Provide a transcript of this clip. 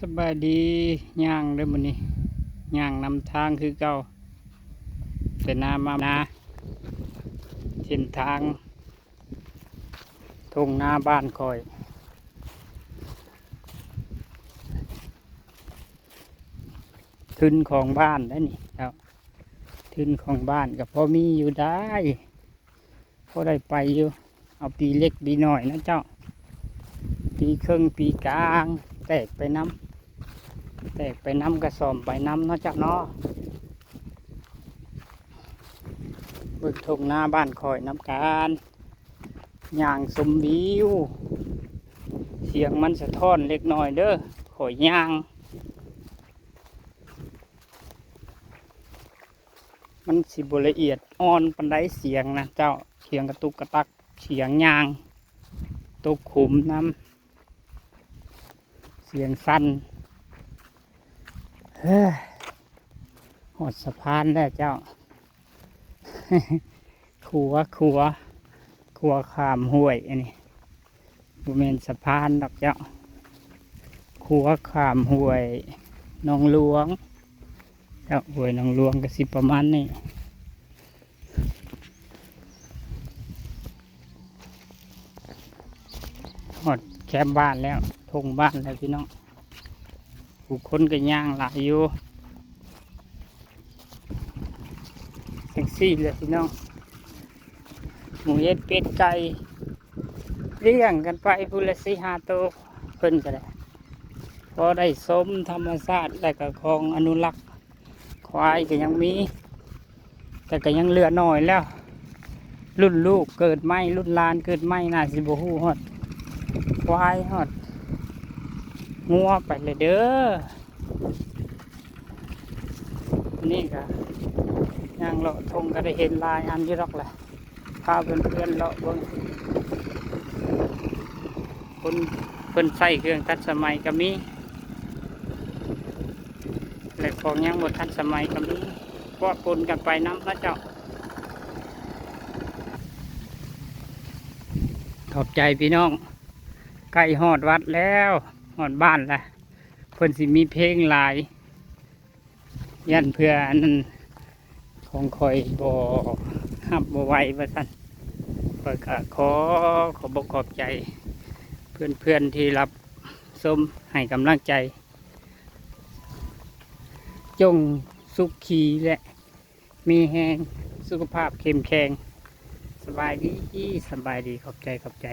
ສະບາຍດີ ຍ່າງເດີມື້ນີ້ ຍ່າງນຳທາງຄືເກົ່າ ແຕ່ນາມານາ ເສັ້ນທາງທົ່ງນາບ້ານຂ້ອຍ ທຶນຂອງບ້ານໄດ໋ນີ້ເຈົ້າ ທຶນຂອງບ້ານກໍພໍມີຢູ່ໄດ້ ພໍໄດ້ໄປຢູ່ ເອົາປີເລັກປີນ້ອຍນະເຈົ້າ ປີເຄິ່ງປີກາງ ແຕກໄປນຳ ແຕກໄປນຳກະສ້ອມໄປນຳເນາະເຈົ້າເນາະ. ເບິ່ງທົ່ງນາບ້ານຂ້ອຍນຳກັນ ຍ່າງຊົມວິວ ສຽງມັນສະທ້ອນເລັກນ້ອຍເດີ ຂ້ອຍຍ່າງ ມັນຊິບໍ່ລະອຽດອ່ອນປານໃດສຽງນະເຈົ້າ ສຽງກະຕຸກກະຕັກ ສຽງຍ່າງຕົກຂຸມນຳ ສຽງສັ່ນ ເຮີ້ຍ ຮອດສະພານແລ້ວເຈົ້າ ຂົວ ຂົວ ຂົວຂ້າມຫ້ວຍອັນນີ້ ບໍ່ແມ່ນສະພານດອກເຈົ້າ ຂົວຂ້າມຫ້ວຍໜອງຫຼວງເຈົ້າ ຫ້ວຍໜອງຫຼວງກໍຊິປະມານນີ້ ຮອດແຄມບ້ານແລ້ວ ທົ່ງບ້ານແລ້ວພີ່ນ້ອງ ຜູ້ຄົນກໍຍ່າງຫຼາຍຢູ່ ຈັ່ງຊີ້ແຫຼະພີ່ນ້ອງ ໝູເຫັດເປັດໄກ່ ລ້ຽງກັນໄປພຸ້ນລະສີ່ຫ້າໂຕ ເພິ່ນກໍໄດ້ ພໍໄດ້ຊົມທຳມະຊາດ ແລ້ວກໍຂອງອະນຸລັກ ຄວາຍກໍຍັງມີ ແຕ່ກໍຍັງເຫຼືອໜ້ອຍແລ້ວ ລຸ້ນລູກເກີດໃໝ່ ລຸ້ນຫຼານເກີດໃໝ່ ໜ້າຊິບໍ່ຮູ້ຮອດຄວາຍ ຮອດງົວໄປແລ້ວເດີ. ນີ້ກະຍ່າງເລາະທົ່ງກະໄດ້ເຫັນຫຼາຍອັນຢູ່ດອກແຫຼະ ພາເພື່ອນໆເລາະເບິ່ງ ຄົນເພິ່ນໃຊ້ເຄື່ອງທັນສະໄໝກະມີ ແລະຂອງຍັງບໍ່ທັນສະໄໝກະມີ ປະປົນກັນໄປນຳເນາະເຈົ້າ. ຂອບໃຈພີ່ນ້ອງ ໃກ້ຮອດວັດແລ້ວ ຮອດບ້ານລະ ເພິ່ນຊິມີເພງຫຼາຍ ຢ້ານເພື່ອອັນນັ້ນຂອງຂ້ອຍບໍ່ຮັບບໍ່ໄຫວວ່າຊັ້ນ ຂ້ອຍກະຂໍຂອບອົກຂອບໃຈເພື່ອນໆທີ່ຮັບຊົມໃຫ້ກຳລັງໃຈ ຈົ່ງສຸຂີ ແລະ ມີແຮງ ສຸຂະພາບເຂັ້ມແຂງ. ສະບາຍດີ ສະບາຍດີ ຂອບໃຈ ຂອບໃຈ.